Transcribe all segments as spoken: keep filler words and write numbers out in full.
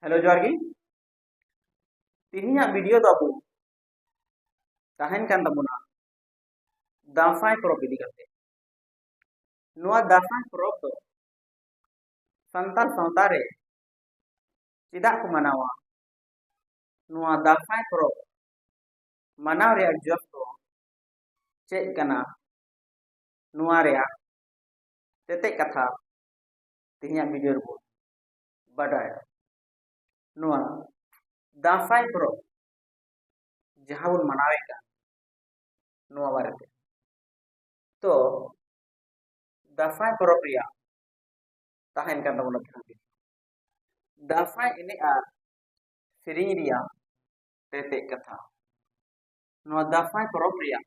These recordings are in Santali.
ᱦᱮᱞᱳ, ᱡᱚᱦᱟᱨ ᱜᱮ᱾ ᱛᱮᱦᱮᱧᱟᱜ ᱵᱷᱤᱰᱤᱭᱳ ᱫᱚ ᱟᱵᱚ ᱛᱟᱦᱮᱱ ᱠᱟᱱ ᱛᱟᱵᱚᱱᱟ ᱫᱟᱸᱥᱟᱭ ᱯᱚᱨᱚᱵᱽ ᱤᱫᱤ ᱠᱟᱛᱮ᱾ ᱱᱚᱣᱟ ᱫᱟᱸᱥᱟᱭ ᱯᱚᱨᱚᱵᱽ ᱫᱚ ᱥᱟᱱᱛᱟᱲ ᱥᱟᱶᱛᱟ ᱨᱮ ᱪᱮᱫᱟᱜ ᱠᱚ ᱢᱟᱱᱟᱣᱟ? ᱱᱚᱣᱟ ᱫᱟᱸᱥᱟᱭ ᱯᱚᱨᱚᱵᱽ ᱢᱟᱱᱟᱣ ᱨᱮᱭᱟᱜ ᱡᱚᱥ ᱫᱚ ᱪᱮᱫ ᱠᱟᱱᱟ? ᱱᱚᱣᱟ ᱨᱮᱭᱟᱜ ᱛᱮᱛᱮᱫ ᱠᱟᱛᱷᱟ ᱛᱮᱦᱮᱧᱟᱜ ᱵᱷᱤᱰᱤᱭᱳ ᱨᱮᱵᱚᱱ ᱵᱟᱰᱟᱭᱟ᱾ ᱱᱚᱣᱟ ᱫᱟᱸᱥᱟᱭ ᱯᱚᱨᱚᱵᱽ ᱡᱟᱦᱟᱸ ᱵᱚᱱ ᱢᱟᱱᱟᱣᱮᱫ ᱠᱟᱱ, ᱱᱚᱣᱟ ᱵᱟᱨᱮᱛᱮ᱾ ᱛᱚ, ᱫᱟᱸᱥᱟᱭ ᱯᱚᱨᱚᱵᱽ ᱨᱮᱭᱟᱜ ᱛᱟᱦᱮᱱ ᱠᱟᱱ ᱛᱟᱵᱚᱱᱟ ᱛᱮᱦᱮᱧ ᱫᱚ ᱫᱟᱸᱥᱟᱭ ᱮᱱᱮᱡ ᱟᱨ ᱥᱮᱨᱮᱧ ᱨᱮᱭᱟᱜ ᱛᱮᱛᱮᱫ ᱠᱟᱛᱷᱟ᱾ ᱱᱚᱣᱟ ᱫᱟᱸᱥᱟᱭ ᱯᱚᱨᱚᱵᱽ ᱨᱮᱭᱟᱜ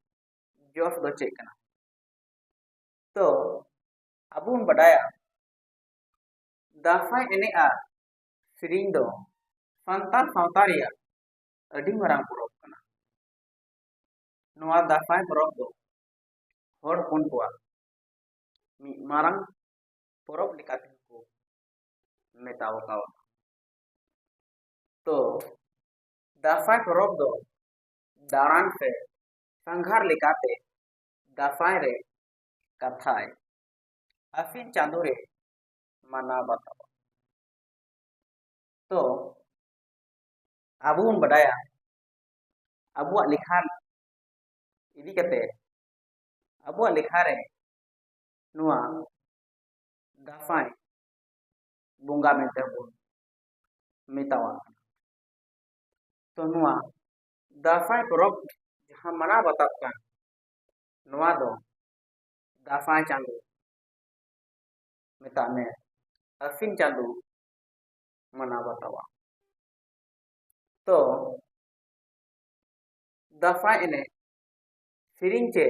ᱡᱚᱥ ᱫᱚ ᱪᱮᱫ ᱠᱟᱱᱟ? ᱛᱚ, ᱟᱵᱚ ᱵᱚᱱ ᱵᱟᱰᱟᱭᱟ, ᱫᱟᱸᱥᱟᱭ ᱮᱱᱮᱡ ᱟᱨ ᱥᱮᱨᱮᱧ ᱫᱚ ᱥᱟᱱᱛᱟᱲ ᱥᱟᱶᱛᱟ ᱨᱮᱭᱟᱜ ᱟᱹᱰᱤ ᱢᱟᱨᱟᱝ ᱯᱚᱨᱚᱵᱽ ᱠᱟᱱᱟ᱾ ᱱᱚᱣᱟ ᱫᱟᱸᱥᱟᱭ ᱯᱚᱨᱚᱵᱽ ᱫᱚ ᱦᱚᱲ ᱦᱚᱯᱚᱱ ᱠᱚᱣᱟᱜ ᱢᱤᱫ ᱢᱟᱨᱟᱝ ᱯᱚᱨᱚᱵᱽ ᱞᱮᱠᱟᱛᱮ ᱠᱚ ᱢᱮᱛᱟᱣ ᱟᱠᱟᱣᱟ᱾ ᱛᱚ, ᱫᱟᱸᱥᱟᱭ ᱯᱚᱨᱚᱵᱽ ᱫᱚ ᱫᱟᱬᱟᱱ ᱥᱮ ᱥᱟᱸᱜᱷᱟᱨ ᱞᱮᱠᱟᱛᱮ ᱫᱟᱸᱥᱟᱭ ᱨᱮ ᱠᱟᱛᱷᱟᱭ ᱟᱹᱥᱤᱱ ᱪᱟᱸᱫᱳ ᱨᱮ ᱢᱟᱱᱟᱣ ᱵᱟᱛᱟᱣᱟ᱾ ᱛᱚ, ᱟᱵᱚ ᱵᱚᱱ ᱵᱟᱰᱟᱭᱟ, ᱟᱵᱚᱣᱟᱜ ᱞᱮᱠᱷᱟ ᱤᱫᱤ ᱠᱟᱛᱮ, ᱟᱵᱚᱣᱟᱜ ᱞᱮᱠᱷᱟ ᱨᱮ ᱱᱚᱣᱟ ᱫᱟᱸᱥᱟᱭ ᱵᱚᱸᱜᱟ ᱢᱮᱱᱛᱮ ᱵᱚᱱ ᱢᱮᱛᱟᱣᱟᱜ ᱠᱟᱱᱟ᱾ ᱛᱚ, ᱱᱚᱣᱟ ᱫᱟᱸᱥᱟᱭ ᱯᱚᱨᱚᱵᱽ ᱡᱟᱦᱟᱸ ᱢᱟᱱᱟᱣ ᱵᱟᱛᱟᱣ ᱠᱟᱱ, ᱱᱚᱣᱟ ᱫᱚ ᱫᱟᱸᱥᱟᱭ ᱪᱟᱸᱫᱳ, ᱢᱮᱛᱟᱜ ᱢᱮ, ᱟᱹᱥᱤᱱ ᱪᱟᱸᱫᱳ ᱢᱟᱱᱟᱣ ᱵᱟᱛᱟᱣᱟ᱾ ᱛᱚ, ᱫᱟᱸᱥᱟᱭ ᱮᱱᱮᱡ ᱥᱮᱨᱮᱧ ᱪᱮ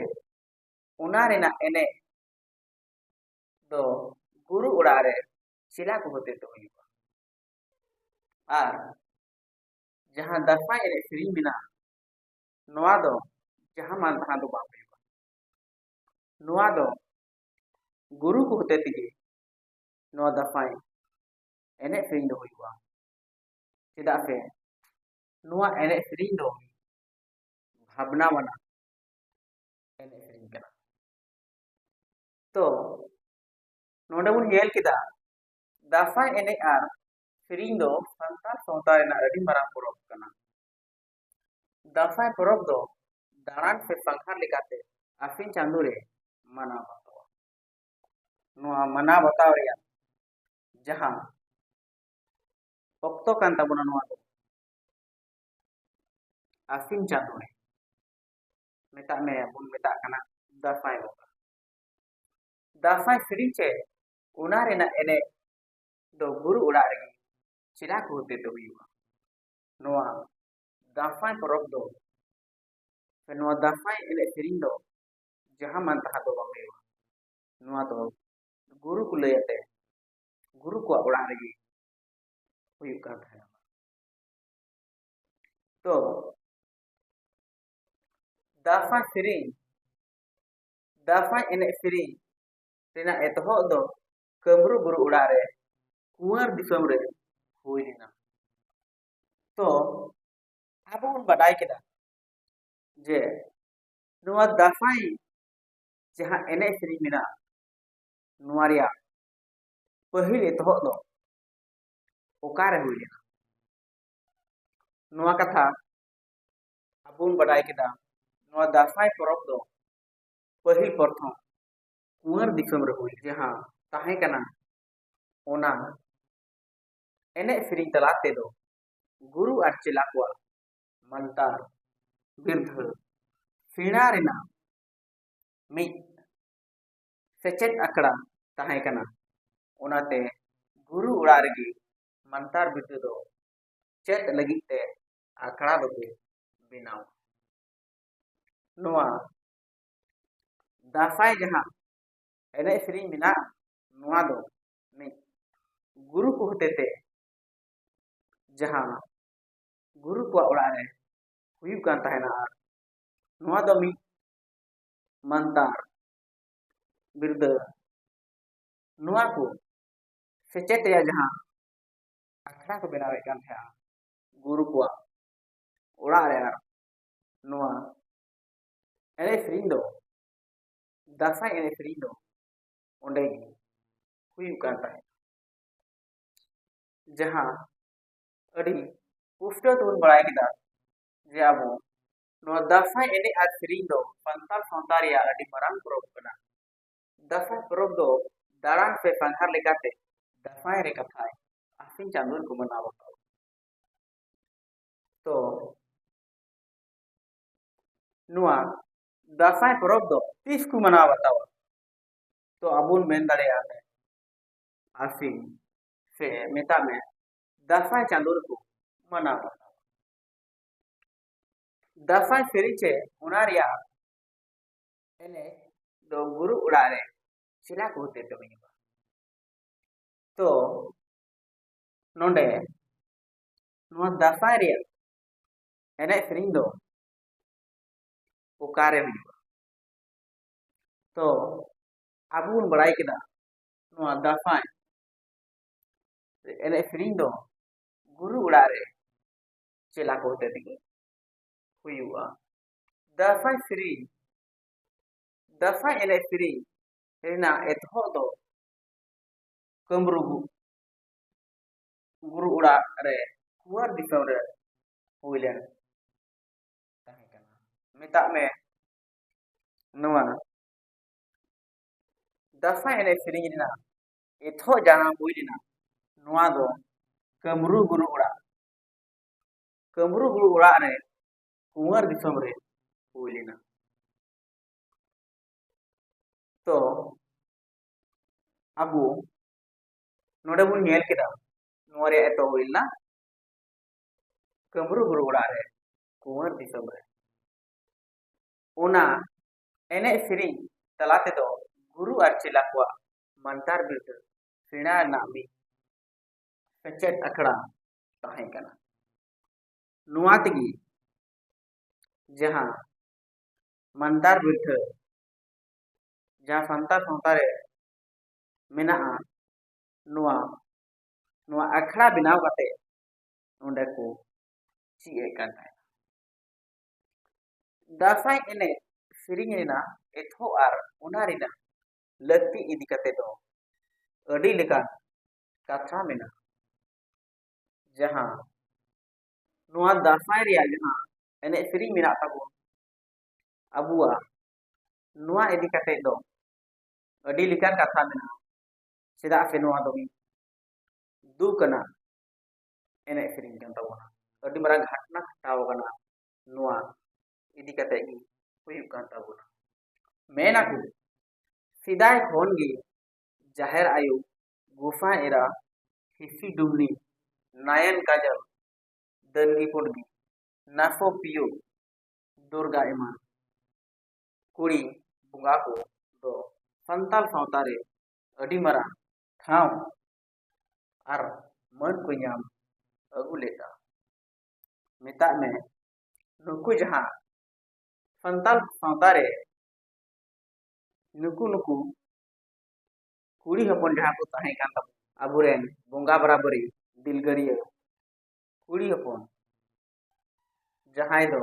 ᱚᱱᱟ ᱨᱮᱱᱟᱜ ᱮᱱᱮᱡ ᱫᱚ ᱜᱩᱨᱩ ᱚᱲᱟᱜ ᱨᱮ ᱪᱮᱞᱟ ᱠᱚ ᱦᱚᱛᱮ ᱛᱮ ᱦᱩᱭᱩᱜᱼᱟ᱾ ᱟᱨ ᱡᱟᱦᱟᱸ ᱫᱟᱸᱥᱟᱭ ᱮᱱᱮᱡ ᱥᱮᱨᱮᱧ ᱢᱮᱱᱟᱜᱼᱟ, ᱱᱚᱣᱟ ᱫᱚ ᱡᱟᱦᱟᱸ ᱢᱟᱱ ᱛᱟᱦᱟᱸ ᱫᱚ ᱵᱟᱝ ᱦᱩᱭᱩᱜᱼᱟ᱾ ᱱᱚᱣᱟ ᱫᱚ ᱜᱩᱨᱩ ᱠᱚ ᱦᱚᱛᱮ ᱛᱮᱜᱮ ᱱᱚᱣᱟ ᱫᱟᱸᱥᱟᱭ ᱮᱱᱮᱡ ᱥᱮᱨᱮᱧ ᱫᱚ ᱦᱩᱭᱩᱜᱼᱟ᱾ ᱪᱮᱫᱟᱜ ᱥᱮ ᱱᱚᱣᱟ ᱮᱱᱮᱡ ᱥᱮᱨᱮᱧ ᱫᱚ ᱵᱷᱟᱵᱽᱱᱟ ᱟᱱᱟᱜ ᱮᱱᱮᱡ ᱥᱮᱨᱮᱧ ᱠᱟᱱᱟ᱾ ᱛᱚ ᱱᱚᱰᱮ ᱵᱚᱱ ᱧᱮᱞ ᱠᱮᱫᱟ, ᱫᱟᱸᱥᱟᱭ ᱮᱱᱮᱡ ᱟᱨ ᱥᱮᱨᱮᱧ ᱫᱚ ᱥᱟᱱᱛᱟᱲ ᱥᱟᱶᱛᱟ ᱨᱮᱱᱟᱜ ᱟᱹᱰᱤ ᱢᱟᱨᱟᱝ ᱯᱚᱨᱚᱵᱽ ᱠᱟᱱᱟ᱾ ᱫᱟᱸᱥᱟᱭ ᱯᱚᱨᱚᱵᱽ ᱫᱚ ᱫᱟᱬᱟᱱ ᱥᱮ ᱥᱟᱸᱜᱷᱟᱨ ᱞᱮᱠᱟᱛᱮ ᱟᱹᱥᱤᱱ ᱪᱟᱸᱫᱳ ᱨᱮ ᱢᱟᱱᱟᱣ ᱵᱟᱛᱟᱣᱟ᱾ ᱱᱚᱣᱟ ᱢᱟᱱᱟᱣ ᱵᱟᱛᱟᱣ ᱨᱮᱭᱟᱜ ᱡᱟᱦᱟᱸ ᱚᱠᱛᱚ ᱠᱟᱱ ᱛᱟᱵᱚᱱᱟ ᱱᱚᱣᱟ ᱫᱚ ᱟᱹᱥᱤᱱ ᱪᱟᱸᱫᱳ ᱨᱮ, ᱢᱮᱛᱟᱜ ᱢᱮ ᱵᱚᱱ ᱢᱮᱛᱟᱜ ᱠᱟᱱᱟ ᱫᱟᱸᱥᱟᱭ ᱵᱚᱸᱜᱟ᱾ ᱫᱟᱸᱥᱟᱭ ᱥᱮᱨᱮᱧ ᱪᱮ ᱚᱱᱟ ᱨᱮᱱᱟᱜ ᱮᱱᱮᱡ ᱫᱚ ᱜᱩᱨᱩ ᱚᱲᱟᱜ ᱨᱮᱜᱮ ᱪᱮᱞᱟ ᱠᱚ ᱦᱚᱛᱮ ᱛᱮ ᱦᱩᱭᱩᱜᱼᱟ᱾ ᱱᱚᱣᱟ ᱫᱟᱸᱥᱟᱭ ᱯᱚᱨᱚᱵᱽ ᱫᱚ ᱥᱮ ᱱᱚᱣᱟ ᱫᱟᱸᱥᱟᱭ ᱮᱱᱮᱡ ᱥᱮᱨᱮᱧ ᱫᱚ ᱡᱟᱦᱟᱸ ᱢᱟᱱ ᱛᱟᱦᱟᱸ ᱫᱚ ᱵᱟᱝ ᱦᱩᱭᱩᱜᱼᱟ᱾ ᱱᱚᱣᱟ ᱫᱚ ᱜᱩᱨᱩ ᱠᱚ ᱞᱟᱹᱭ ᱟᱛᱮ ᱜᱩᱨᱩ ᱠᱚᱣᱟᱜ ᱚᱲᱟᱜ ᱨᱮᱜᱮ ᱦᱩᱭᱩᱜ ᱠᱟᱱ ᱛᱟᱦᱮᱱᱟ᱾ ᱛᱚ ᱫᱟᱸᱥᱟᱭ ᱥᱮᱨᱮᱧ, ᱫᱟᱸᱥᱟᱭ ᱮᱱᱮᱡ ᱥᱮᱨᱮᱧ ᱨᱮᱱᱟᱜ ᱮᱛᱚᱦᱚᱵ ᱫᱚ ᱠᱟᱹᱢᱨᱩ ᱵᱩᱨᱩ ᱚᱲᱟᱜ ᱨᱮ ᱠᱩᱸᱣᱟᱨ ᱫᱤᱥᱚᱢ ᱨᱮ ᱦᱩᱭ ᱞᱮᱱᱟ᱾ ᱛᱚ ᱟᱵᱚ ᱵᱚᱱ ᱵᱟᱰᱟᱭ ᱠᱮᱫᱟ ᱡᱮ ᱱᱚᱣᱟ ᱫᱟᱸᱥᱟᱭ ᱡᱟᱦᱟᱸ ᱮᱱᱮᱡ ᱥᱮᱨᱮᱧ ᱢᱮᱱᱟᱜᱼᱟ, ᱱᱚᱣᱟ ᱨᱮᱭᱟᱜ ᱯᱟᱹᱦᱤᱞ ᱮᱛᱚᱦᱚᱵ ᱫᱚ ᱚᱠᱟᱨᱮ ᱦᱩᱭ ᱞᱮᱱᱟ? ᱱᱚᱣᱟ ᱠᱟᱛᱷᱟ ᱟᱵᱚ ᱵᱚᱱ ᱵᱟᱰᱟᱭ ᱠᱮᱫᱟ, ᱱᱚᱣᱟ ᱫᱟᱸᱥᱟᱭ ᱯᱚᱨᱚᱵᱽ ᱫᱚ ᱯᱟᱹᱦᱤᱞ ᱯᱨᱚᱛᱷᱚᱢ ᱠᱩᱸᱣᱟᱨ ᱫᱤᱥᱚᱢ ᱨᱮ ᱦᱩᱭ, ᱡᱟᱦᱟᱸ ᱛᱟᱦᱮᱸ ᱠᱟᱱᱟ, ᱚᱱᱟ ᱮᱱᱮᱡ ᱥᱮᱨᱮᱧ ᱛᱟᱞᱟ ᱛᱮᱫᱚ ᱜᱩᱨᱩ ᱟᱨ ᱪᱮᱞᱟ ᱠᱚᱣᱟᱜ ᱢᱟᱱᱛᱟᱨ ᱵᱤᱨᱫᱷᱟᱹ ᱥᱮᱬᱟ ᱨᱮᱱᱟᱜ ᱢᱤᱫ ᱥᱮᱪᱮᱫ ᱟᱠᱷᱲᱟ ᱛᱟᱦᱮᱸ ᱠᱟᱱᱟ᱾ ᱚᱱᱟᱛᱮ ᱜᱩᱨᱩ ᱚᱲᱟᱜ ᱨᱮᱜᱮ ᱢᱟᱱᱛᱟᱨ ᱵᱤᱨᱫᱷᱟᱹ ᱫᱚ ᱪᱮᱫ ᱞᱟᱹᱜᱤᱫ ᱛᱮ ᱟᱠᱷᱲᱟ ᱫᱚᱠᱚ ᱵᱮᱱᱟᱣᱟ᱾ ᱱᱚᱣᱟ ᱫᱟᱸᱥᱟᱭ ᱡᱟᱦᱟᱸ ᱮᱱᱮᱡ ᱥᱮᱨᱮᱧ ᱢᱮᱱᱟᱜᱼᱟ, ᱱᱚᱣᱟ ᱫᱚ ᱢᱤᱫ ᱜᱩᱨᱩ ᱠᱚ ᱦᱚᱛᱮᱛᱮ ᱡᱟᱦᱟᱸ ᱜᱩᱨᱩ ᱠᱚᱣᱟᱜ ᱚᱲᱟᱜ ᱨᱮ ᱦᱩᱭᱩᱜ ᱠᱟᱱ ᱛᱟᱦᱮᱱᱟ᱾ ᱟᱨ ᱱᱚᱣᱟ ᱫᱚ ᱢᱤᱫ ᱢᱟᱱᱛᱟᱨ ᱵᱤᱨᱫᱟᱹ, ᱱᱚᱣᱟ ᱠᱚ ᱥᱮᱪᱮᱫ ᱨᱮᱭᱟᱜ ᱡᱟᱦᱟᱸ ᱟᱠᱷᱲᱟ ᱠᱚ ᱵᱮᱱᱟᱣᱮᱫ ᱠᱟᱱ ᱛᱟᱦᱮᱸᱜᱼᱟ, ᱜᱩᱨᱩ ᱠᱚᱣᱟᱜ ᱚᱲᱟᱜ ᱨᱮ ᱟᱨ ᱱᱚᱣᱟ ᱮᱱᱮᱡ ᱥᱮᱨᱮᱧ ᱫᱚ, ᱫᱟᱸᱥᱟᱭ ᱮᱱᱮᱡ ᱥᱮᱨᱮᱧ ᱫᱚ ᱚᱸᱰᱮ ᱜᱮ ᱦᱩᱭᱩᱜ ᱠᱟᱱ ᱛᱟᱦᱮᱸᱫ᱾ ᱡᱟᱦᱟᱸ ᱟᱹᱰᱤ ᱯᱩᱥᱴᱟᱹᱣ ᱛᱮᱵᱚᱱ ᱵᱟᱲᱟᱭ ᱠᱮᱫᱟ ᱡᱮ ᱟᱵᱚ ᱱᱚᱣᱟ ᱫᱟᱸᱥᱟᱭ ᱮᱱᱮᱡ ᱟᱨ ᱥᱮᱨᱮᱧ ᱫᱚ ᱥᱟᱱᱛᱟᱲ ᱥᱟᱶᱛᱟ ᱨᱮᱭᱟᱜ ᱟᱹᱰᱤ ᱢᱟᱨᱟᱝ ᱯᱚᱨᱚᱵᱽ ᱠᱟᱱᱟ᱾ ᱫᱟᱸᱥᱟᱭ ᱯᱚᱨᱚᱵᱽ ᱫᱚ ᱫᱟᱬᱟᱱ ᱥᱮ ᱥᱟᱸᱜᱷᱟᱨ ᱞᱮᱠᱟᱛᱮ ᱫᱟᱸᱥᱟᱭ ᱨᱮ ᱠᱟᱛᱷᱟᱭ ᱟᱥᱤᱱ ᱪᱟᱸᱫᱳ ᱨᱮᱠᱚ ᱢᱟᱱᱟᱣ ᱵᱟᱛᱟᱣᱟ᱾ ᱛᱚ ᱱᱚᱣᱟ ᱫᱟᱸᱥᱟᱭ ᱯᱚᱨᱚᱵᱽ ᱫᱚ ᱛᱤᱥ ᱠᱚ ᱢᱟᱱᱟᱣ ᱵᱟᱛᱟᱣᱟ? ᱛᱚ ᱟᱵᱚ ᱵᱚᱱ ᱢᱮᱱ ᱫᱟᱲᱮᱭᱟᱜᱼᱟ ᱟᱥᱤᱱ ᱥᱮ ᱢᱮᱛᱟᱜ ᱢᱮ ᱫᱟᱸᱥᱟᱭ ᱪᱟᱸᱫᱳ ᱨᱮᱠᱚ ᱢᱟᱱᱟᱣ ᱵᱟᱛᱟᱣᱟ᱾ ᱫᱟᱸᱥᱟᱭ ᱥᱮᱨᱮᱧ ᱪᱮ ᱚᱱᱟ ᱨᱮᱭᱟᱜ ᱮᱱᱮᱡ ᱫᱚ ᱜᱩᱨᱩ ᱚᱲᱟᱜ ᱨᱮ ᱪᱮᱞᱟ ᱠᱚ ᱦᱚᱛᱮ ᱛᱮ ᱦᱩᱭᱩᱜᱼᱟ᱾ ᱛᱚ ᱱᱚᱰᱮ ᱱᱚᱣᱟ ᱫᱟᱸᱥᱟᱭ ᱨᱮᱭᱟᱜ ᱮᱱᱮᱡ ᱥᱮᱨᱮᱧ ᱫᱚ ᱚᱠᱟᱨᱮ ᱦᱩᱭᱩᱜᱼᱟ? ᱛᱚ ᱟᱵᱚ ᱵᱚᱱ ᱵᱟᱲᱟᱭ ᱠᱮᱫᱟ ᱱᱚᱣᱟ ᱫᱟᱸᱥᱟᱭ ᱮᱱᱮᱡ ᱥᱮᱨᱮᱧ ᱫᱚ ᱜᱩᱨᱩ ᱚᱲᱟᱜ ᱨᱮ ᱪᱮᱞᱟ ᱠᱚ ᱦᱚᱛᱮ ᱛᱮᱜᱮ ᱦᱩᱭᱩᱜᱼᱟ᱾ ᱫᱟᱸᱥᱟᱭ ᱥᱮᱨᱮᱧ, ᱫᱟᱸᱥᱟᱭ ᱮᱱᱮᱡ ᱥᱮᱨᱮᱧ ᱨᱮᱱᱟᱜ ᱮᱛᱚᱦᱚᱵ ᱫᱚ ᱠᱟᱹᱢᱨᱩ ᱜᱩ-, ᱜᱩᱨᱩ ᱚᱲᱟᱜ ᱨᱮ ᱠᱩᱸᱣᱟᱨ ᱫᱤᱥᱚᱢ ᱨᱮ ᱦᱩᱭ ᱞᱮᱱ ᱛᱟᱦᱮᱸ ᱠᱟᱱᱟ᱾ ᱢᱮᱛᱟᱜ ᱢᱮ ᱱᱚᱣᱟ ᱫᱟᱸᱥᱟᱭ ᱮᱱᱮᱡ ᱥᱮᱨᱮᱧ ᱨᱮᱱᱟᱜ ᱮᱛᱚᱦᱚᱵ ᱡᱟᱱᱟᱢ ᱦᱩᱭ ᱞᱮᱱᱟ ᱱᱚᱣᱟ ᱫᱚ ᱠᱟᱹᱢᱨᱩ ᱜᱩᱨᱩ ᱚᱲᱟᱜ, ᱠᱟᱹᱢᱨᱩ ᱜᱩᱨᱩ ᱚᱲᱟᱜ ᱨᱮ ᱠᱩᱸᱣᱟᱨ ᱫᱤᱥᱚᱢ ᱨᱮ ᱦᱩᱭ ᱞᱮᱱᱟ᱾ ᱛᱚ ᱟᱵᱚ ᱱᱚᱰᱮ ᱵᱚᱱ ᱧᱮᱞ ᱠᱮᱫᱟ ᱱᱚᱣᱟ ᱨᱮᱭᱟᱜ ᱮᱛᱚᱦᱚᱵ ᱦᱩᱭ ᱞᱮᱱᱟ ᱠᱟᱹᱢᱨᱩ ᱜᱩᱨᱩ ᱚᱲᱟᱜ ᱨᱮ ᱠᱩᱸᱣᱟᱨ ᱫᱤᱥᱚᱢ ᱨᱮ᱾ ᱚᱱᱟ ᱮᱱᱮᱡ ᱥᱮᱨᱮᱧ ᱛᱟᱞᱟ ᱛᱮᱫᱚ ᱜᱩᱨᱩ ᱟᱨ ᱪᱮᱞᱟ ᱠᱚᱣᱟᱜ ᱢᱟᱱᱛᱟᱨ ᱵᱤᱨᱫᱟᱹ ᱥᱮᱬᱟ ᱨᱮᱱᱟᱜ ᱢᱤᱫ ᱥᱮᱪᱮᱫ ᱟᱠᱷᱲᱟ ᱛᱟᱦᱮᱸ ᱠᱟᱱᱟ᱾ ᱱᱚᱣᱟ ᱛᱮᱜᱮ ᱡᱟᱦᱟᱸ ᱢᱟᱱᱛᱟᱨ ᱵᱤᱨᱫᱟᱹ ᱡᱟᱦᱟᱸ ᱥᱟᱱᱛᱟᱲ ᱥᱟᱶᱛᱟ ᱨᱮ ᱢᱮᱱᱟᱜᱼᱟ, ᱱᱚᱣᱟ, ᱱᱚᱣᱟ ᱟᱠᱷᱲᱟ ᱵᱮᱱᱟᱣ ᱠᱟᱛᱮ ᱚᱸᱰᱮ ᱠᱚ ᱪᱮᱫ ᱮᱫ ᱠᱟᱱ ᱛᱟᱦᱮᱸᱱᱟ᱾ ᱫᱟᱸᱥᱟᱭ ᱮᱱᱮᱡ ᱥᱮᱨᱮᱧ ᱨᱮᱱᱟᱜ ᱮᱛᱚᱦᱚᱵ ᱟᱨ ᱚᱱᱟ ᱨᱮᱱᱟᱜ ᱞᱟᱹᱠᱛᱤ ᱤᱫᱤ ᱠᱟᱛᱮ ᱫᱚ ᱟᱹᱰᱤ ᱞᱮᱠᱟᱱ ᱠᱟᱛᱷᱟ ᱢᱮᱱᱟᱜᱼᱟ᱾ ᱡᱟᱦᱟᱸ ᱱᱚᱣᱟ ᱫᱟᱸᱥᱟᱭ ᱨᱮᱭᱟᱜ ᱡᱟᱦᱟᱸ ᱮᱱᱮᱡ ᱥᱮᱨᱮᱧ ᱢᱮᱱᱟᱜ ᱛᱟᱵᱚᱱ ᱟᱵᱚᱣᱟᱜ, ᱱᱚᱣᱟ ᱤᱫᱤ ᱠᱟᱛᱮ ᱫᱚ ᱟᱹᱰᱤ ᱞᱮᱠᱟᱱ ᱠᱟᱛᱷᱟ ᱢᱮᱱᱟᱜᱼᱟ᱾ ᱪᱮᱫᱟᱜ ᱥᱮ ᱱᱚᱣᱟ ᱫᱚ ᱢᱤᱫ ᱫᱩᱠ ᱟᱱᱟᱜ ᱮᱱᱮᱡ ᱥᱮᱨᱮᱧ ᱠᱟᱱ ᱛᱟᱵᱚᱱᱟ, ᱟᱹᱰᱤ ᱢᱟᱨᱟᱝ ᱜᱷᱟᱴᱱᱟ ᱜᱷᱚᱴᱟᱣ ᱟᱠᱟᱱᱟ, ᱱᱚᱣᱟ ᱤᱫᱤ ᱠᱟᱛᱮ ᱜᱮ ᱦᱩᱭᱩᱜ ᱠᱟᱱ ᱛᱟᱵᱚᱱᱟ᱾ ᱢᱮᱱ ᱟᱠᱚ, ᱥᱮᱫᱟᱭ ᱠᱷᱚᱱ ᱜᱮ ᱡᱟᱦᱮᱨ ᱟᱭᱳ, ᱜᱚᱸᱥᱟᱭ ᱮᱨᱟ, ᱦᱤᱥᱤ ᱰᱩᱢᱱᱤ, ᱱᱟᱭᱟᱱ ᱠᱟᱡᱚᱞ, ᱫᱟᱹᱱᱜᱤ ᱯᱩᱰᱜᱤ, ᱱᱟᱥᱚ ᱯᱤᱭᱳ, ᱫᱩᱨᱜᱟ ᱮᱢᱟᱱ ᱠᱩᱲᱤ ᱵᱚᱸᱜᱟ ᱠᱚ ᱫᱚ ᱥᱟᱱᱛᱟᱲ ᱥᱟᱶᱛᱟ ᱨᱮ ᱟᱹᱰᱤ ᱢᱟᱨᱟᱝ ᱴᱷᱟᱶ ᱟᱨ ᱢᱟᱹᱱ ᱠᱚ ᱧᱟᱢ ᱟᱹᱜᱩ ᱞᱮᱫᱟ᱾ ᱢᱮᱛᱟᱜ ᱢᱮ, ᱱᱩᱠᱩ ᱡᱟᱦᱟᱸ ᱥᱟᱱᱛᱟᱲ ᱥᱟᱶᱛᱟ ᱨᱮ ᱱᱩᱠᱩ ᱱᱩᱠᱩ ᱠᱩᱲᱤ ᱦᱚᱯᱚᱱ ᱡᱟᱦᱟᱸ ᱠᱚ ᱛᱟᱦᱮᱸ ᱠᱟᱱ ᱛᱟᱵᱚᱱᱟ, ᱟᱵᱚᱨᱮᱱ ᱵᱚᱸᱜᱟ ᱵᱟᱨᱟᱵᱟᱹᱨᱤ ᱫᱤᱞᱜᱟᱹᱨᱤᱭᱟᱹ ᱠᱩᱲᱤ ᱦᱚᱯᱚᱱ, ᱡᱟᱦᱟᱸᱭ ᱫᱚ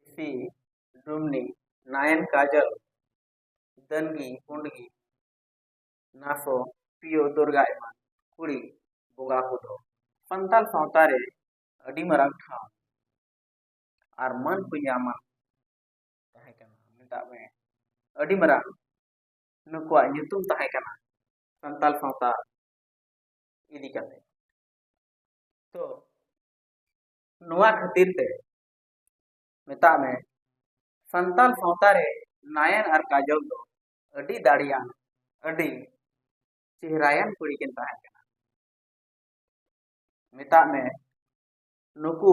ᱦᱤᱥᱤ ᱰᱩᱢᱱᱤ, ᱱᱟᱭᱟᱱ ᱠᱟᱡᱚᱞ, ᱫᱟᱹᱱᱜᱤ ᱯᱩᱸᱰᱜᱤ, ᱱᱟᱥᱚ ᱯᱤᱭᱳ, ᱫᱩᱨᱜᱟ ᱮᱢᱟᱱ ᱠᱩᱲᱤ ᱵᱚᱸᱜᱟ ᱠᱚᱫᱚ ᱥᱟᱱᱛᱟᱲ ᱥᱟᱶᱛᱟ ᱨᱮ ᱟᱹᱰᱤ ᱢᱟᱨᱟᱝ ᱴᱷᱟᱶ ᱟᱨ ᱢᱟᱹᱱ ᱠᱚ ᱧᱟᱢᱟ ᱛᱟᱦᱮᱸ ᱠᱟᱱᱟ᱾ ᱢᱮᱛᱟᱜ ᱢᱮ, ᱟᱹᱰᱤ ᱢᱟᱨᱟᱝ ᱱᱩᱠᱩᱣᱟᱜ ᱧᱩᱛᱩᱢ ᱛᱟᱦᱮᱸ ᱠᱟᱱᱟ ᱥᱟᱱᱛᱟᱲ ᱥᱟᱶᱛᱟ ᱤᱫᱤ ᱠᱟᱛᱮ᱾ ᱛᱚ ᱱᱚᱣᱟ ᱠᱷᱟᱹᱛᱤᱨ ᱛᱮ ᱢᱮᱛᱟᱜ ᱢᱮ, ᱥᱟᱱᱛᱟᱲ ᱥᱟᱶᱛᱟ ᱨᱮ ᱱᱟᱭᱟᱱ ᱟᱨ ᱠᱟᱡᱚᱞ ᱫᱚ ᱟᱹᱰᱤ ᱫᱟᱲᱮᱭᱟᱱ, ᱟᱹᱰᱤ ᱪᱮᱦᱨᱟᱭᱟᱱ ᱠᱩᱲᱤ ᱠᱤᱱ ᱛᱟᱦᱮᱸ ᱠᱟᱱᱟ᱾ ᱢᱮᱛᱟᱜ ᱢᱮ, ᱱᱩᱠᱩ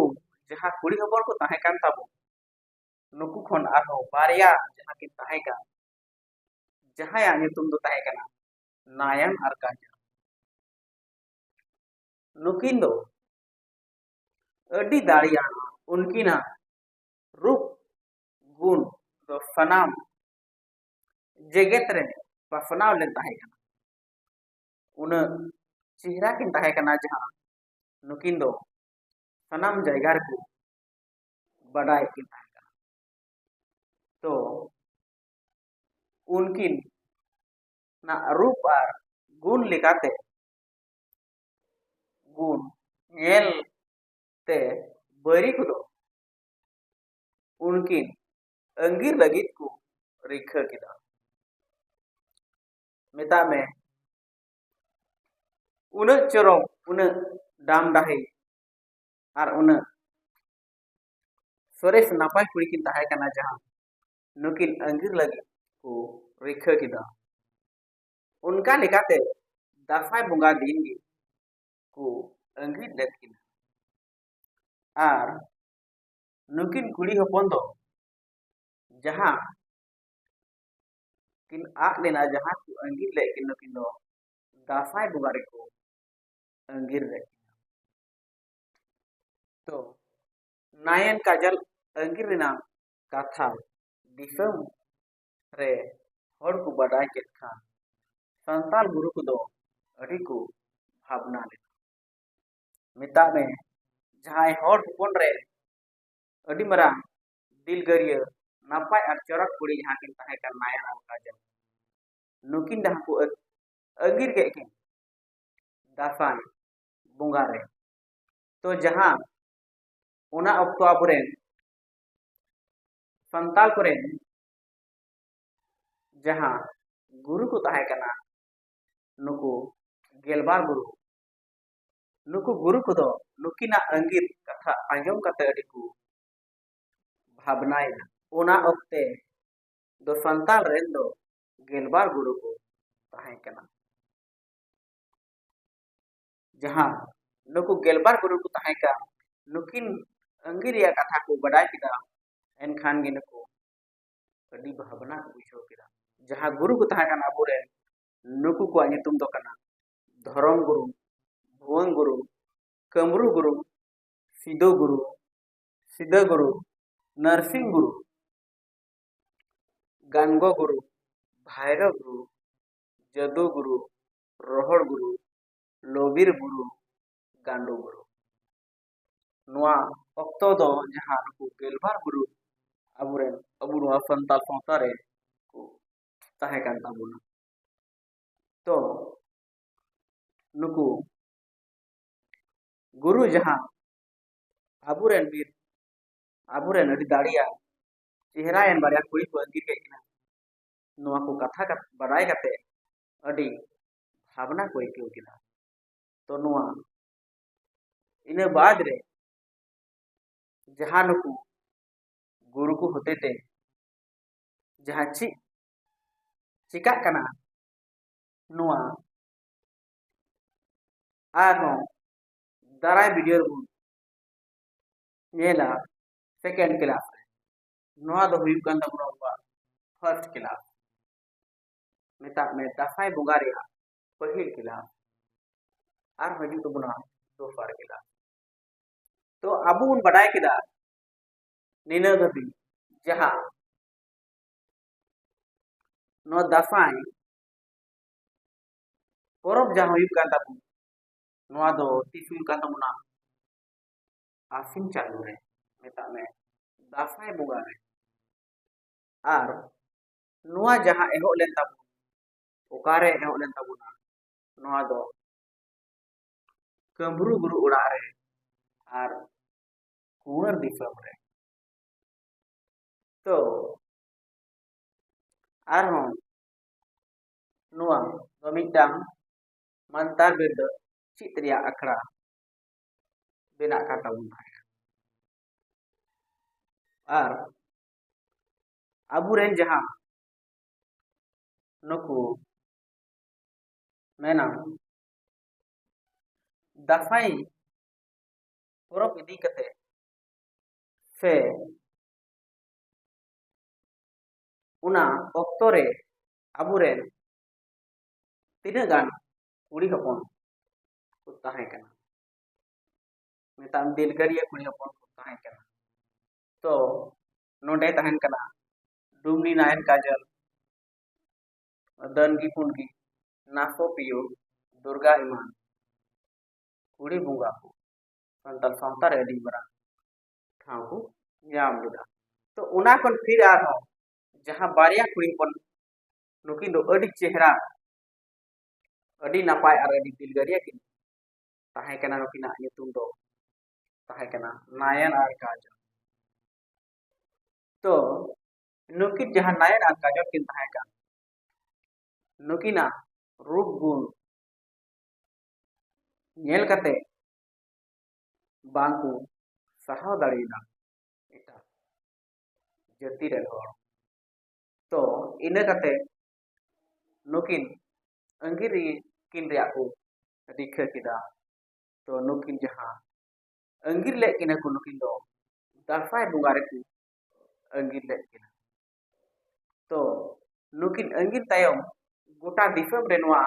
ᱡᱟᱦᱟᱸ ᱠᱩᱲᱤ ᱦᱚᱯᱚᱱ ᱠᱚ ᱛᱟᱦᱮᱸ ᱠᱟᱱ ᱛᱟᱵᱚᱱ, ᱱᱩᱠᱩ ᱠᱷᱚᱱ ᱟᱨᱦᱚᱸ ᱵᱟᱨᱭᱟ ᱡᱟᱦᱟᱸ ᱠᱤᱱ ᱛᱟᱦᱮᱸ ᱠᱟᱱ, ᱡᱟᱦᱟᱸᱭᱟᱜ ᱧᱩᱛᱩᱢ ᱫᱚ ᱛᱟᱦᱮᱸ ᱠᱟᱱᱟ ᱱᱟᱭᱟᱱ ᱟᱨ ᱠᱟᱡᱚᱞ᱾ ᱱᱩᱠᱤᱱ ᱫᱚ ᱟᱹᱰᱤ ᱫᱟᱲᱮᱭᱟᱱ, ᱩᱱᱠᱤᱱᱟᱜ ᱨᱩᱯ ᱜᱩᱱ ᱫᱚ ᱥᱟᱱᱟᱢ ᱡᱮᱜᱮᱛ ᱨᱮ ᱯᱟᱥᱱᱟᱣ ᱞᱮᱱ ᱛᱟᱦᱮᱸ ᱠᱟᱱᱟ᱾ ᱩᱱᱟᱹᱜ ᱪᱮᱦᱨᱟ ᱠᱤᱱ ᱛᱟᱦᱮᱸ ᱠᱟᱱᱟ, ᱡᱟᱦᱟᱸ ᱱᱩᱠᱤᱱ ᱫᱚ ᱥᱟᱱᱟᱢ ᱡᱟᱭᱜᱟ ᱨᱮᱠᱚ ᱵᱟᱰᱟᱭᱮᱫ ᱠᱤᱱ ᱛᱟᱦᱮᱸ ᱠᱟᱱᱟ᱾ ᱛᱚ ᱩᱱᱠᱤᱱᱟᱜ ᱨᱩᱯ ᱟᱨ ᱜᱩᱱ ᱞᱮᱠᱟᱛᱮ ᱜᱩᱱ ᱧᱮᱞ ᱛᱮ ᱵᱟᱹᱭᱨᱤ ᱠᱚᱫᱚ ᱩᱱᱠᱤᱱ ᱟᱹᱜᱤᱨ ᱞᱟᱹᱜᱤᱫ ᱠᱚ ᱨᱤᱠᱟᱹ ᱠᱮᱫᱟ᱾ ᱢᱮᱛᱟᱜ ᱢᱮ, ᱩᱱᱟᱹᱜ ᱪᱚᱨᱚᱠ, ᱩᱱᱟᱹᱜ ᱰᱟᱢ ᱰᱟᱹᱦᱤ ᱟᱨ ᱩᱱᱟᱹᱜ ᱥᱚᱨᱮᱥ ᱱᱟᱯᱟᱭ ᱠᱩᱲᱤ ᱠᱤᱱ ᱛᱟᱦᱮᱸ ᱠᱟᱱᱟ, ᱡᱟᱦᱟᱸ ᱱᱩᱠᱤᱱ ᱟᱹᱜᱤᱨ ᱞᱟᱹᱜᱤᱫ ᱠᱚ ᱨᱤᱠᱟᱹ ᱠᱮᱫᱟ᱾ ᱚᱱᱠᱟ ᱞᱮᱠᱟᱛᱮ ᱫᱟᱸᱥᱟᱭ ᱵᱚᱸᱜᱟ ᱫᱤᱱ ᱜᱮ ᱠᱚ ᱟᱹᱜᱤᱨ ᱞᱮᱫ ᱠᱤᱱᱟ᱾ ᱟᱨ ᱱᱩᱠᱤᱱ ᱠᱩᱲᱤ ᱦᱚᱯᱚᱱ ᱫᱚ ᱡᱟᱦᱟᱸ ᱠᱤᱱ ᱟᱫ ᱞᱮᱱᱟ, ᱡᱟᱦᱟᱸ ᱠᱚ ᱟᱹᱜᱤᱨ ᱞᱮᱫ ᱠᱤᱱ, ᱱᱩᱠᱤᱱ ᱫᱚ ᱫᱟᱸᱥᱟᱭ ᱵᱚᱸᱜᱟ ᱨᱮᱠᱚ ᱟᱹᱜᱤᱨ ᱞᱮᱫ ᱠᱤᱱᱟ᱾ ᱛᱚ ᱱᱟᱭᱚᱱ ᱠᱟᱡᱚᱞ ᱟᱹᱜᱤᱨ ᱨᱮᱱᱟᱜ ᱠᱟᱛᱷᱟ ᱫᱤᱥᱚᱢ ᱨᱮ ᱦᱚᱲ ᱠᱚ ᱵᱟᱰᱟᱭ ᱠᱮᱫ ᱠᱷᱟᱱ, ᱥᱟᱱᱛᱟᱲ ᱜᱩᱨᱩ ᱠᱚᱫᱚ ᱟᱹᱰᱤ ᱠᱚ ᱵᱷᱟᱵᱽᱱᱟ ᱞᱮᱱᱟ᱾ ᱢᱮᱛᱟᱜ ᱢᱮ, ᱡᱟᱦᱟᱸᱭ ᱦᱚᱲ ᱦᱚᱯᱚᱱ ᱨᱮ ᱟᱹᱰᱤ ᱢᱟᱨᱟᱝ ᱫᱤᱞᱜᱟᱹᱨᱤᱭᱟᱹ, ᱱᱟᱯᱟᱭ ᱟᱨ ᱪᱚᱨᱚᱠ ᱠᱩᱲᱤ ᱡᱟᱦᱟᱸ ᱠᱤᱱ ᱛᱟᱦᱮᱸ ᱠᱟᱱ ᱱᱟᱭᱚᱱ ᱟᱨ ᱠᱟᱡᱚᱞ, ᱱᱩᱠᱤᱱ ᱡᱟᱦᱟᱸ ᱠᱚ ᱟᱹ-, ᱟᱹᱜᱤᱨ ᱠᱮᱫ ᱠᱤᱱ ᱫᱟᱸᱥᱟᱭ ᱵᱚᱸᱜᱟ ᱨᱮ᱾ ᱛᱚ ᱡᱟᱦᱟᱸ ᱚᱱᱟ ᱚᱠᱛᱚ ᱟᱵᱚᱨᱮᱱ ᱥᱟᱱᱛᱟᱲ ᱠᱚᱨᱮᱱ ᱡᱟᱦᱟᱸ ᱜᱩᱨᱩ ᱠᱚ ᱛᱟᱦᱮᱸ ᱠᱟᱱᱟ, ᱱᱩᱠᱩ ᱜᱮᱞᱵᱟᱨ ᱜᱩᱨᱩ, ᱱᱩᱠᱩ ᱜᱩᱨᱩ ᱠᱚᱫᱚ ᱱᱩᱠᱤᱱᱟᱜ ᱟᱸᱜᱤᱨ ᱠᱟᱛᱷᱟ ᱟᱸᱡᱚᱢ ᱠᱟᱛᱮ ᱟᱹᱰᱤ ᱠᱚ ᱵᱷᱟᱵᱽᱱᱟᱭᱮᱱᱟ᱾ ᱚᱱᱟ ᱚᱠᱛᱮ ᱫᱚ ᱥᱟᱱᱛᱟᱲ ᱨᱮᱱ ᱫᱚ ᱜᱮᱞᱵᱟᱨ ᱜᱩᱨᱩ ᱠᱚ ᱛᱟᱦᱮᱸ ᱠᱟᱱᱟ᱾ ᱡᱟᱦᱟᱸ ᱱᱩᱠᱩ ᱜᱮᱞᱵᱟᱨ ᱜᱩᱨᱩ ᱠᱚ ᱛᱟᱦᱮᱸ ᱠᱟᱱ, ᱱᱩᱠᱤᱱ ᱟᱸᱜᱤᱨ ᱨᱮᱭᱟᱜ ᱠᱟᱛᱷᱟ ᱠᱚ ᱵᱟᱰᱟᱭ ᱠᱮᱫᱟ, ᱮᱱᱠᱷᱟᱱ ᱜᱮ ᱱᱩᱠᱩ ᱟᱹᱰᱤ ᱵᱷᱟᱵᱽᱱᱟ ᱠᱚ ᱵᱩᱡᱷᱟᱹᱣ ᱠᱮᱫᱟ᱾ ᱡᱟᱦᱟᱸ ᱜᱩᱨᱩ ᱠᱚ ᱛᱟᱦᱮᱸ ᱠᱟᱱᱟ ᱟᱵᱚᱨᱮᱱ, ᱱᱩᱠᱩ ᱠᱚᱣᱟᱜ ᱧᱩᱛᱩᱢ ᱫᱚ ᱠᱟᱱᱟ ᱫᱷᱚᱨᱚᱢ ᱜᱩᱨᱩ, ᱵᱷᱩᱣᱟᱹᱝ ᱜᱩᱨᱩ, ᱠᱟᱹᱢᱨᱩ ᱜᱩᱨᱩ, ᱥᱤᱫᱚ ᱜᱩᱨᱩ, ᱥᱤᱫᱟᱹ ᱜᱩᱨᱩ, ᱱᱟᱨᱥᱤᱝ ᱜᱩᱨᱩ, ᱜᱟᱱᱜᱚ ᱜᱩᱨᱩ, ᱵᱷᱟᱭᱨᱚ ᱜᱩᱨᱩ, ᱡᱟᱹᱫᱩ ᱜᱩᱨᱩ, ᱨᱚᱦᱚᱲ ᱜᱩᱨᱩ, ᱞᱚᱵᱤᱨ ᱜᱩᱨᱩ, ᱜᱟᱸᱰᱚ ᱜᱩᱨᱩ᱾ ᱱᱚᱣᱟ ᱚᱠᱛᱚ ᱫᱚ ᱡᱟᱦᱟᱸ ᱱᱩᱠᱩ ᱜᱮᱞᱵᱟᱨ ᱜᱩᱨᱩ ᱟᱵᱚᱨᱮᱱ, ᱟᱵᱚ ᱱᱚᱣᱟ ᱥᱟᱱᱛᱟᱲ ᱥᱟᱶᱛᱟ ᱨᱮ ᱠᱚ ᱛᱟᱦᱮᱸ ᱠᱟᱱ ᱛᱟᱵᱚᱱᱟ᱾ ᱛᱚ ᱱᱩᱠᱩ ᱜᱩᱨᱩ ᱡᱟᱦᱟᱸ ᱟᱵᱚᱨᱮᱱ ᱵᱤᱨ, ᱟᱵᱚᱨᱮᱱ ᱟᱹᱰᱤ ᱫᱟᱲᱮᱭᱟᱱ ᱪᱮᱦᱨᱟᱭᱟᱱ ᱵᱟᱨᱭᱟ ᱠᱩᱲᱤ ᱠᱚ ᱟᱹᱜᱤᱨ ᱠᱮᱫ ᱠᱤᱱᱟ, ᱱᱚᱣᱟ ᱠᱚ ᱠᱟᱛᱷᱟ ᱠᱟᱛ-, ᱵᱟᱰᱟᱭ ᱠᱟᱛᱮ ᱟᱹᱰᱤ ᱵᱷᱟᱵᱽᱱᱟ ᱠᱚ ᱟᱹᱭᱠᱟᱹᱣ ᱠᱮᱫᱟ᱾ ᱛᱚ ᱱᱚᱣᱟ ᱤᱱᱟᱹ ᱵᱟᱫ ᱨᱮ ᱡᱟᱦᱟᱸ ᱱᱩᱠᱩ ᱜᱩᱨᱩ ᱠᱚ ᱦᱚᱛᱮᱛᱮ ᱡᱟᱦᱟᱸ ᱪᱮᱫ ᱪᱤᱠᱟᱜ ᱠᱟᱱᱟ, ᱱᱚᱣᱟ ᱟᱨᱦᱚᱸ ᱫᱟᱨᱟᱭ video ᱨᱮᱵᱚᱱ ᱧᱮᱞᱟ second class ᱨᱮ᱾ ᱱᱚᱣᱟ ᱫᱚ ᱦᱩᱭᱩᱜ ᱠᱟᱱ ᱛᱟᱵᱚᱱᱟ ᱟᱵᱚᱣᱟᱜ first class, ᱢᱮᱛᱟᱜ ᱢᱮ ᱫᱟᱸᱥᱟᱭ ᱵᱚᱸᱜᱟ ᱨᱮᱭᱟᱜ ᱯᱟᱹᱦᱤᱞ class, ᱟᱨ ᱦᱤᱡᱩᱜ ᱛᱟᱵᱚᱱᱟ ᱫᱚᱥᱟᱨ class᱾ ᱛᱚ ᱟᱵᱚ ᱵᱚᱱ ᱵᱟᱰᱟᱭ ᱠᱮᱫᱟ ᱱᱤᱱᱟᱹᱜ ᱫᱷᱟᱹᱵᱤᱡ, ᱡᱟᱦᱟᱸ ᱱᱚᱣᱟ ᱫᱟᱸᱥᱟᱭ ᱯᱚᱨᱚᱵᱽ ᱡᱟᱦᱟᱸ ᱦᱩᱭᱩᱜ ᱠᱟᱱ ᱛᱟᱵᱚᱱᱟ, ᱱᱚᱣᱟ ᱫᱚ ᱛᱤᱥ ᱦᱩᱭᱩᱜ ᱠᱟᱱ ᱛᱟᱵᱚᱱᱟ? ᱟᱥᱤᱱ ᱪᱟᱸᱫᱳ ᱨᱮ, ᱢᱮᱛᱟᱜ ᱢᱮ ᱫᱟᱸᱥᱟᱭ ᱵᱚᱸᱜᱟ ᱨᱮ᱾ ᱟᱨ ᱱᱚᱣᱟ ᱡᱟᱦᱟᱸ ᱮᱦᱚᱵ ᱞᱮᱱ ᱛᱟᱵᱚᱱᱟ, ᱚᱠᱟᱨᱮ ᱮᱦᱚᱵ ᱞᱮᱱ ᱛᱟᱵᱚᱱᱟ? ᱱᱚᱣᱟ ᱫᱚ ᱠᱟᱹᱢᱨᱩ ᱜᱩᱨᱩ ᱚᱲᱟᱜ ᱨᱮ ᱟᱨ ᱠᱩᱸᱣᱟᱹᱨ ᱫᱤᱥᱚᱢ ᱨᱮ᱾ ᱛᱚ ᱟᱨᱦᱚᱸ ᱱᱚᱣᱟ ᱫᱚ ᱢᱤᱫᱴᱟᱝ ᱢᱟᱱᱛᱟᱨ ᱵᱤᱨᱫᱟᱹ ᱪᱮᱫ ᱨᱮᱭᱟᱜ ᱟᱠᱷᱲᱟ ᱵᱮᱱᱟᱜ ᱠᱟᱱ ᱛᱟᱵᱚᱱ ᱛᱟᱦᱮᱸᱫ᱾ ᱟᱨ ᱟᱵᱚᱨᱮᱱ ᱡᱟᱦᱟᱸ ᱱᱩᱠᱩ ᱢᱮᱱᱟ ᱫᱟᱸᱥᱟᱭ ᱯᱚᱨᱚᱵᱽ ᱤᱫᱤ ᱠᱟᱛᱮ ᱥᱮ ᱚᱱᱟ ᱚᱠᱛᱚ ᱨᱮ ᱟᱵᱚᱨᱮᱱ ᱛᱤᱱᱟᱹᱜ ᱜᱟᱱ ᱠᱩᱲᱤ ᱦᱚᱯᱚᱱ ᱠᱚ ᱛᱟᱦᱮᱸ ᱠᱟᱱᱟ, ᱢᱮᱛᱟᱜ ᱢᱮ ᱫᱤᱞᱜᱟᱹᱨᱤᱭᱟᱹ ᱠᱩᱲᱤ ᱦᱚᱯᱚᱱ ᱠᱚ ᱛᱟᱦᱮᱸ ᱠᱟᱱᱟ᱾ ᱛᱚ ᱱᱚᱰᱮ ᱛᱟᱦᱮᱱ ᱠᱟᱱᱟ ᱰᱩᱢᱱᱤ ᱱᱟᱭᱮᱱ ᱠᱟᱡᱚᱞ, ᱫᱟᱹᱱᱜᱤ ᱯᱩᱱᱜᱤ, ᱱᱟᱥᱚ ᱯᱤᱭᱳ, ᱫᱩᱨᱜᱟ ᱮᱢᱟᱱ ᱠᱩᱲᱤ ᱵᱚᱸᱜᱟ ᱠᱚ ᱥᱟᱱᱛᱟᱲ ᱥᱟᱶᱛᱟ ᱨᱮ ᱟᱹᱰᱤ ᱢᱟᱨᱟᱝ ᱴᱷᱟᱶ ᱠᱚ ᱧᱟᱢ ᱞᱮᱫᱟ᱾ ᱛᱚ ᱚᱱᱟ ᱠᱷᱚᱱ ᱯᱷᱤᱨ ᱟᱨᱦᱚᱸ ᱡᱟᱦᱟᱸ ᱵᱟᱨᱭᱟ ᱠᱩᱲᱤ ᱦᱚᱯᱚᱱ, ᱱᱩᱠᱤᱱ ᱫᱚ ᱟᱹᱰᱤ ᱪᱮᱦᱨᱟ, ᱟᱹᱰᱤ ᱱᱟᱯᱟᱭ ᱟᱨ ᱟᱹᱰᱤ ᱫᱤᱞᱜᱟᱹᱨᱤᱭᱟᱹ ᱠᱤᱱ ᱛᱟᱦᱮᱸ ᱠᱟᱱᱟ᱾ ᱱᱩᱠᱤᱱᱟᱜ ᱧᱩᱛᱩᱢ ᱫᱚ ᱛᱟᱦᱮᱸ ᱠᱟᱱᱟ ᱱᱟᱭᱚᱱ ᱟᱨ ᱠᱟᱡᱚᱞ᱾ ᱛᱚ ᱱᱩᱠᱤᱱ ᱡᱟᱦᱟᱸ ᱱᱟᱭᱚᱱ ᱟᱨ ᱠᱟᱡᱚᱞ ᱠᱤᱱ ᱛᱟᱦᱮᱸ ᱠᱟᱱ, ᱱᱩᱠᱤᱱᱟᱜ ᱨᱩᱯ ᱜᱩᱱ ᱧᱮᱞ ᱠᱟᱛᱮ ᱵᱟᱝ ᱠᱚ ᱥᱟᱦᱟᱣ ᱫᱟᱲᱮᱭᱟᱫᱟ ᱮᱴᱟᱜ ᱡᱟᱹᱛᱤ ᱨᱮᱱ ᱦᱚᱲ᱾ ᱛᱚ ᱤᱱᱟᱹ ᱠᱟᱛᱮ ᱱᱩᱠᱤᱱ ᱟᱸᱜᱤᱨ ᱠᱤᱱ ᱨᱮᱭᱟᱜ ᱠᱚ ᱨᱤᱠᱟᱹ ᱠᱮᱫᱟ᱾ ᱛᱚ ᱱᱩᱠᱤᱱ ᱡᱟᱦᱟᱸ ᱟᱸᱜᱤᱨ ᱞᱮᱫ ᱠᱤᱱᱟ ᱠᱚ, ᱱᱩᱠᱤᱱ ᱫᱚ ᱫᱟᱸᱥᱟᱭ ᱵᱚᱸᱜᱟ ᱨᱮᱠᱚ ᱟᱸᱜᱤᱨ ᱞᱮᱫ ᱠᱤᱱᱟ᱾ ᱛᱚ ᱱᱩᱠᱤᱱ ᱟᱸᱜᱤᱨ ᱛᱟᱭᱚᱢ ᱜᱚᱴᱟ ᱫᱤᱥᱚᱢ ᱨᱮ ᱱᱚᱣᱟ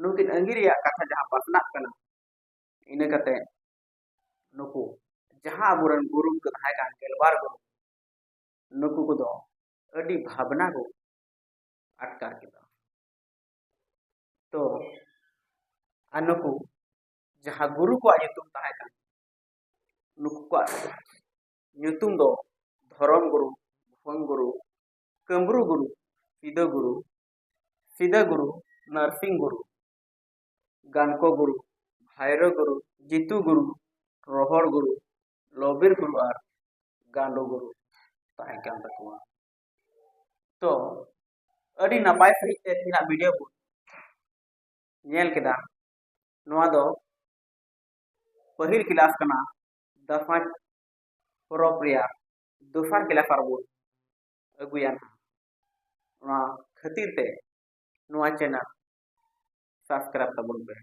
ᱱᱩᱠᱤᱱ ᱟᱸᱜᱤᱨ ᱨᱮᱭᱟᱜ ᱠᱟᱛᱷᱟ ᱡᱟᱦᱟᱸ ᱯᱟᱥᱱᱟᱜ ᱠᱟᱱᱟ, ᱤᱱᱟᱹ ᱠᱟᱛᱮ ᱱᱩᱠᱩ ᱡᱟᱦᱟᱸ ᱟᱵᱚᱨᱮᱱ ᱜᱩᱨᱩ ᱠᱚ ᱛᱟᱦᱮᱸ ᱠᱟᱱ, ᱜᱮᱞᱵᱟᱨ ᱜᱩᱨᱩ, ᱱᱩᱠᱩ ᱠᱚᱫᱚ ᱟᱹᱰᱤ ᱵᱷᱟᱵᱽᱱᱟ ᱠᱚ ᱟᱴᱠᱟᱨ ᱠᱮᱫᱟ᱾ ᱛᱚ ᱟᱨ ᱱᱩᱠᱩ ᱡᱟᱦᱟᱸ ᱜᱩᱨᱩ ᱠᱚᱣᱟᱜ ᱧᱩᱛᱩᱢ ᱛᱟᱦᱮᱸ ᱠᱟᱱ, ᱱᱩᱠᱩ ᱠᱚᱣᱟᱜ ᱧᱩᱛᱩᱢ ᱫᱚ ᱫᱷᱚᱨᱚᱢ ᱜᱩᱨᱩ, ᱵᱷᱩᱣᱟᱹᱝ ᱜᱩᱨᱩ, ᱠᱟᱹᱢᱨᱩ ᱜᱩᱨᱩ, ᱥᱤᱫᱟᱹ ᱜᱩᱨᱩ, ᱥᱤᱫᱟᱹ ᱜᱩᱨᱩ, ᱱᱟᱨᱥᱤᱝ ᱜᱩᱨᱩ, ᱜᱟᱱᱠᱚ ᱜᱩᱨᱩ, ᱵᱷᱟᱭᱨᱚ ᱜᱩᱨᱩ, ᱡᱤᱛᱩ ᱜᱩᱨᱩ, ᱨᱚᱦᱚᱲ ᱜᱩᱨᱩ, ᱞᱚᱵᱤᱨ ᱜᱩᱨᱩ ᱟᱨ ᱜᱟᱸᱰᱚ ᱜᱩᱨᱩ ᱛᱟᱦᱮᱸ ᱠᱟᱱ ᱛᱟᱠᱚᱣᱟ᱾ ᱛᱚ ᱟᱹᱰᱤ ᱱᱟᱯᱟᱭ ᱥᱟᱺᱦᱤᱡ ᱛᱮ ᱛᱮᱦᱮᱧᱟᱜ ᱵᱷᱤᱰᱤᱭᱳ ᱵᱚᱱ ᱧᱮᱞ ᱠᱮᱫᱟ᱾ ᱱᱚᱣᱟ ᱫᱚ ᱯᱟᱹᱦᱤᱞ ᱠᱮᱞᱟᱥ ᱠᱟᱱᱟ, ᱫᱟᱸᱥᱟᱭ ᱯᱚᱨᱚᱵᱽ ᱨᱮᱭᱟᱜ ᱫᱚᱥᱟᱨ ᱠᱮᱞᱟᱥ ᱟᱨ ᱵᱚᱱ ᱟᱹᱜᱩᱭᱟ ᱱᱟᱦᱟᱜ᱾ ᱚᱱᱟ ᱠᱷᱟᱹᱛᱤᱨ ᱛᱮ ᱱᱚᱣᱟ ᱪᱮᱱᱮᱞ ᱥᱟᱵᱥᱠᱨᱟᱭᱤᱵ ᱛᱟᱵᱚᱱ ᱯᱮ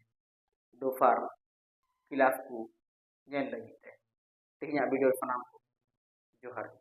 ᱫᱚᱥᱟᱨ ᱠᱮᱞᱟᱥ ᱠᱚ ᱧᱮᱞ ᱞᱟᱹᱜᱤᱫ ᱛᱮ᱾ ᱛᱮᱦᱮᱧᱟᱜ ᱵᱷᱤᱰᱤᱭᱳ ᱥᱟᱱᱟᱢ ᱠᱚ ᱡᱚᱦᱟᱨ ᱜᱮ᱾